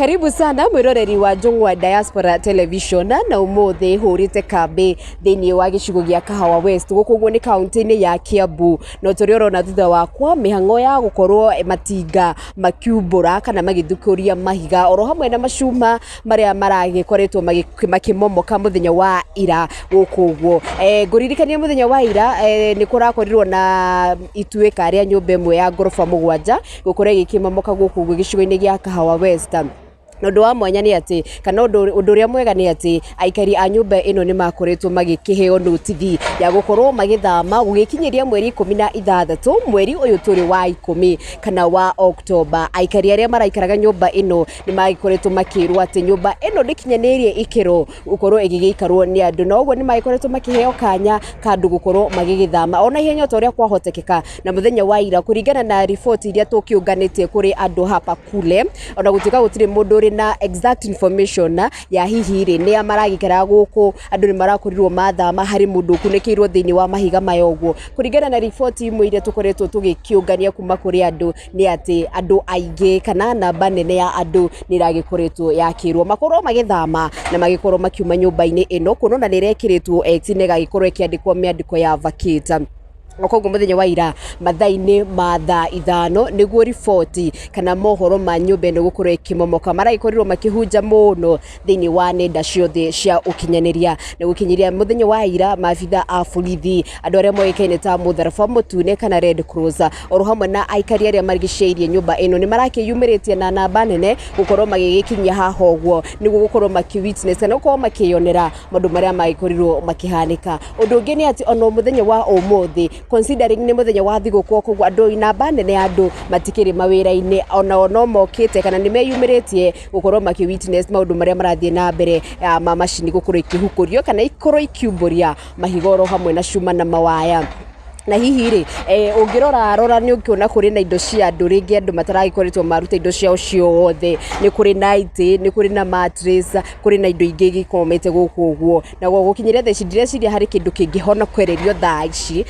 Karibu sana mwiroreri wa Njũng'wa Diaspora Television, na ũmũthĩ hũrĩte kambĩ thĩinĩ wa gĩcigo gĩa Kahawa West, gũkũ ũguo nĩ kaũntĩ-inĩ ya Kiambu. Na ta ũrĩa ũrona thutha wakwa, mĩhang'o ya gũkorwo matinga makiumbũra kana magĩthukũria mahiga oro hamwe na macuma marĩa maragĩkoretwo makĩmomoka mũthenya wa ira gũkũ ũguo. Ngũririkania mũthenya wa ira nĩ kũrakorirwo na ituĩka rĩa nyũmba ĩmwe ya ngoroba 7 gũkorwo ĩgĩkĩmomoka gũkũ ũguo gĩcigo-inĩ gĩa Kahawa West. Na ũndũ wa mwanya nĩ atĩ, kana ũndũ ũrĩa mwega nĩ atĩ, aikari a nyũmba ĩno nĩ makoretwo magĩkĩheo notithi ya gũkorwo magĩthama gũgĩkinyĩria mweri 16 mweri ũyũ tũrĩ wa 10 kana wa Oktoba. Aikari arĩa maraikaraga nyũmba ĩno nĩ magĩkoretwo makĩrwo atĩ nyũmba ĩno ndĩkinyanĩirie ikĩro gũkorwo ĩgĩgĩikarwo nĩ andũ, na ũguo nĩ magĩkoretwo makĩheo kanya ka andũ gũkorwo magĩgĩthama ona ihenya o ta ũrĩa kwahotekeka. Na mũthenya wa ira, kũringana na riboti iria tũkĩũnganĩtie kũrĩ andũ hapa kule, ona gũtuĩka gũtirĩ mũndũ ũrĩ na exact information ya hihi rĩ nĩa maragĩikara gũkũ, andũ nĩ marakorirwo mathama, harĩ mũndũ ũkunĩkĩirwo thĩinĩ wa mahiga maya ũguo. Kũringana na riboti imwe iria tũkoretwo tũgĩkĩũngania kuma kũrĩ andũ, nĩ atĩ andũ aingĩ kana namba nene ya andũ nĩ ĩragĩkoretwo yakĩrwo makorwo magĩthama na magĩkorwo makiuma nyũmba-inĩ ĩno, kuona ona nĩ ĩrekĩrĩtwo X na ĩgagĩkorwo ĩkĩandĩkwo mĩandĩko ya vacate. Na koguo mũthenya wa ira mathaa-inĩ ma thaa 5 nĩguo riboti kana mohoro ma nyũmba ĩno gũkorwo ĩkĩmomoka maragĩkorirwo makĩhunja mũno thĩinĩ wa nenda ciothe cia ũkinyanĩria. Na gũkinyĩria mũthenya wa ira, maabitha a borithi, andũ arĩa moĩkaine ta mũtharaba mũtune kana Red Cross, oro hamwe na aikari arĩa marigicĩirie nyũmba ĩno, nĩ marakĩyumĩrĩtie na namba nene gũkorwo magĩgĩkinyia haha ũguo nĩguo gũkorwo makĩ witness kana gũkorwo makĩyonera maũndũ marĩa magĩkorirwo makĩhanĩka. Ũndũ ũngĩ nĩ atĩ ona mũthenya wa ũmũthĩ, considering nĩ mũthenya wa thigũkũ, koguo andũ, namba nene ya andũ matikĩrĩ mawĩra-inĩ, onao no mokĩte kana nĩ meyumĩrĩtie gũkorwo makĩ witness maũndũ marĩa marathiĩ na mbere ma macini gũkorwo ikĩhukũrio kana ikorwo ikiumbũria mahiga oro hamwe na cuma na mawaya. Na hihi rĩ, ũngĩrora rora nĩ ũkuona kũrĩ na indo cia andũ, rĩngĩ andũ mataragĩkoretwo maruta indo ciao ciothe, nĩ kũrĩ na itĩ, nĩ kũrĩ na mattress, kũrĩ na indo ingĩ igĩkomete gũkũ ũguo. Na gũkinyĩria thaa ici ndireciria harĩ kĩndũ kĩngĩhonokererio thaa ici,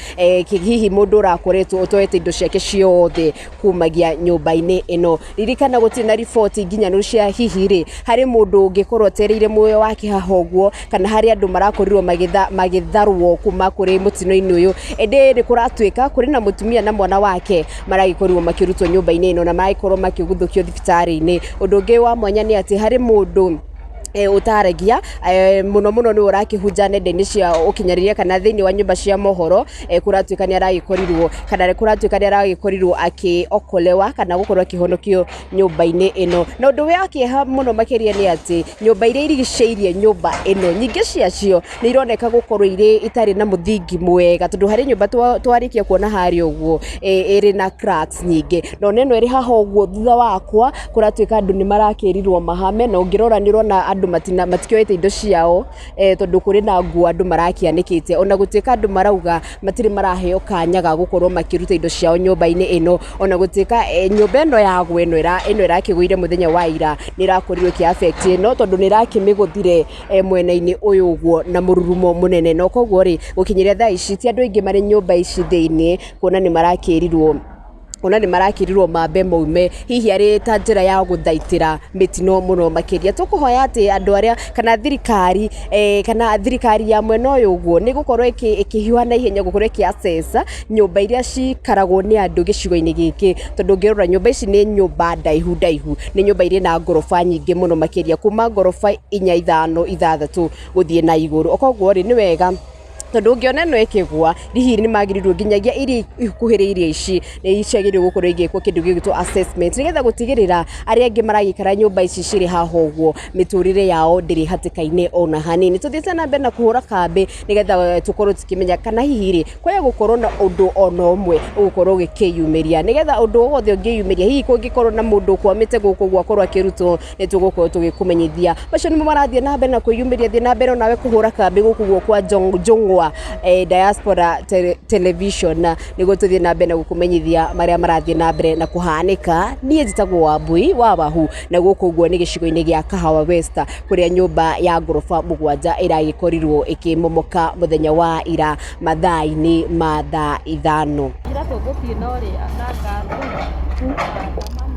hihi mũndũ ũrakoretwo ũtoete indo ciake ciothe kumagia nyũmba-inĩ ĩno. Ririkana gũtirĩ na riboti nginyanĩru cia hihi rĩ, harĩ mũndũ ũngĩkorwo atereire muoyo wake haha ũguo, kana harĩ andũ marakorirwo magĩtharwo kuma kũrĩ mũtino-inĩ ũyũ. Ĩndĩ nĩ kũratuĩka kũrĩ na mũtumia na mwana wake maragĩkorirwo makĩrutwo nyũmba-inĩ ĩno na maragĩkorwo makĩguthũkio thibitarĩ-inĩ. Ũndũ ũngĩ wa mwanya nĩ atĩ harĩ mũndũ ũtaragia mũno mũno nĩwe ũrakĩhunja nenda-inĩ cia ũkinyanĩria kana thĩinĩ wa nyũmba cia mohoro, kũratuĩka nĩ aragĩkorirwo kana kũratuĩka nĩ aragĩkorirwo akĩokolewa kana gũkorwo akĩhonokio nyũmba-inĩ ĩno. Na ũndũ wa kĩeha mũno makĩria nĩ atĩ nyũmba iria irigicĩirie nyũmba ĩno, nyingĩ ciacio nĩ ironeka gũkorwo irĩ itarĩ na mũthingi mwega, tondũ harĩ nyũmba twarĩkia kuona harĩa ũguo ĩrĩ na cracks nyingĩ, na ona ĩno ĩrĩ haha ũguo thutha wakwa, kũratuĩka andũ nĩ marakĩrirwo mahame, na ũngĩrora nĩ ũrona andũ matikĩoete indo ciao, tondũ kũrĩ na nguo andũ marakĩanĩkĩte, ona gũtuĩka andũ marauga matirĩ maraheo kanya ga gũkorwo makĩruta indo ciao nyũmba-inĩ ĩno, ona gũtuĩka nyũmba ĩno yagwa ĩno ĩno ĩrakĩgũire mũthenya wa ira nĩ ĩrakorirwo ĩkĩ affect ĩno, tondũ nĩ ĩrakĩmĩgũthire mwena-inĩ ũyũ ũguo na mũrurumo mũnene. Na koguo rĩ, gũkinyĩria thaa ici ti andũ aingĩ marĩ nyũmba ici thĩiniĩ, kuona nĩ marakĩrirwo mambe maume, hihi arĩ ta njĩra ya gũthaitĩra mĩtino mũno makĩria. Tũkũhoya atĩ andũ arĩa kana thirikari, kana thirikari ya mwena ũyũ ũguo nĩ gũkorwo ĩkĩhiũha na ihenya gũkorwo ĩkĩ assess nyũmba iria cikaragwo nĩ andũ gĩcigo-inĩ gĩkĩ, tondũ ũngĩrora nyũmba ici nĩ nyũmba ndaihu ndaihu, nĩ nyũmba irĩ na ngoroba nyingĩ mũno makĩria, kuma ngoroba 4, 5, 6 gũthiĩ na igũrũ. Koguo rĩ, nĩ wega tondũ ũngĩona ĩno ĩkĩgwa, hihi nĩ magĩrĩirwo nginyagia iria ikuhĩrĩirie ici nĩ ciagĩrĩirwo gũkorwo igĩkwo kĩndũ gĩgwĩtwo assessment, nĩgetha gũtigĩrĩra arĩa angĩ maragĩikara nyũmba ici cirĩ haha ũguo mĩtũrĩre yao ndĩrĩ hatĩka-inĩ ona hanini. Tũthiĩte na mbere na kũhũra kambĩ nĩgetha tũkorwo tũkĩmenya kana hihi rĩ, kwaya gũkorwo na ũndũ ona ũmwe ũgũkorwo ũgĩkĩyumĩria, nĩgetha ũndũ o wothe ũngĩyumĩria, hihi kũngĩkorwo na mũndũ ũkwamĩte gũkũ ũguo akorwo akĩrutwo, nĩ tũgũkorwo tũgĩkũmenyithia. Macio nĩmo marathiĩ na mbere na kwĩyumĩria, thiĩ na mbere onawe kũhũra kambĩ gũkũ ũguo kwa Njũng'wa Diaspora Television, nĩguo tũthiĩ na mbere na gũkũmenyithia marĩa marathiĩ na mbere na kũhanĩka. Niĩ njĩtagwo Wambui wa Wahu, na gũkũ ũguo nĩ gĩcigo-inĩ gĩa Kahawa West, kũrĩa nyũmba ya ngoroba 7 ĩragĩkorirwo ĩkĩmomoka mũthenya wa ira mathaa-inĩ ma thaa 5. Ira tũgũthiĩ na ũrĩa na ngari.